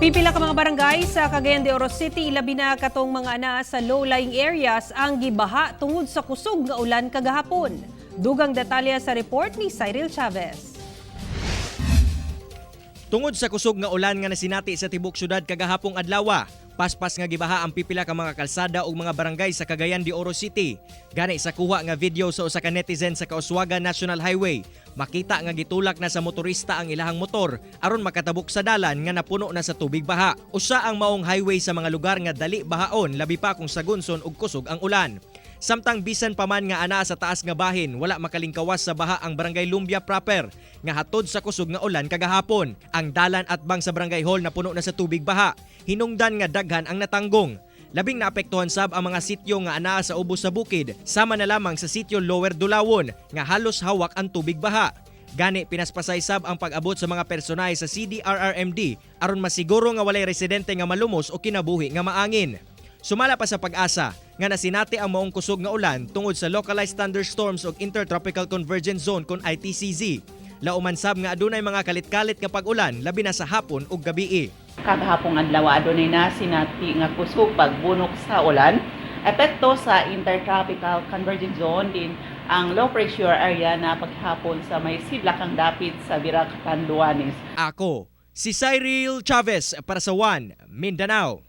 Pipila ka mga barangay sa Cagayan de Oro City, ilabi na katong mga anaa sa low-lying areas ang gibaha tungod sa kusog nga ulan kagahapon. Dugang detalye sa report ni Cyril Chavez. Tungod sa kusog nga ulan nga nasinati sa tibok syudad kagahapong adlaw, paspas nga gibaha ang pipila ka mga kalsada ug mga barangay sa Cagayan de Oro City. Gani sa kuha nga video sa usa ka netizen sa Kauswagan National Highway, makita nga gitulak na sa motorista ang ilahang motor aron makatabok sa dalan nga napuno na sa tubig baha. Usa ang maong highway sa mga lugar nga dali bahaon, labi pa kung sagunson ug kusog ang ulan. Samtang bisan pa man nga anaa sa taas nga bahin, wala makalingkawas sa baha ang Barangay Lumbia proper nga hatod sa kusog nga ulan kagahapon. Ang dalan atbang sa barangay hall napuno na sa tubig baha. Hinungdan nga daghan ang natanggong. Labing naapektuhan sab ang mga sityo nga anaa sa ubos sa bukid, sama na lamang sa sityo Lower Dulawon nga halos hawak ang tubig baha. Gani pinaspasay sab ang pag-abot sa mga personahe sa CDRRMD aron masiguro nga walay residente nga malumos o kinabuhi nga maangin. Sumala pa sa PAGASA nga nasinati ang maong kusog nga ulan tungod sa localized thunderstorms ug Intertropical Convergence Zone kon ITCZ. Lauman sab nga adunay mga kalit-kalit nga pag-ulan, labi na sa hapon ug gabii. Kagahapong adlaw, adunay nasinati nga kusog pagbunok sa ulan. Epekto sa Intertropical Convergence Zone din ang low pressure area na paghapon sa may sidlakang dapit sa Virac, Catanduanes. Ako, si Cyril Chavez para sa One Mindanao.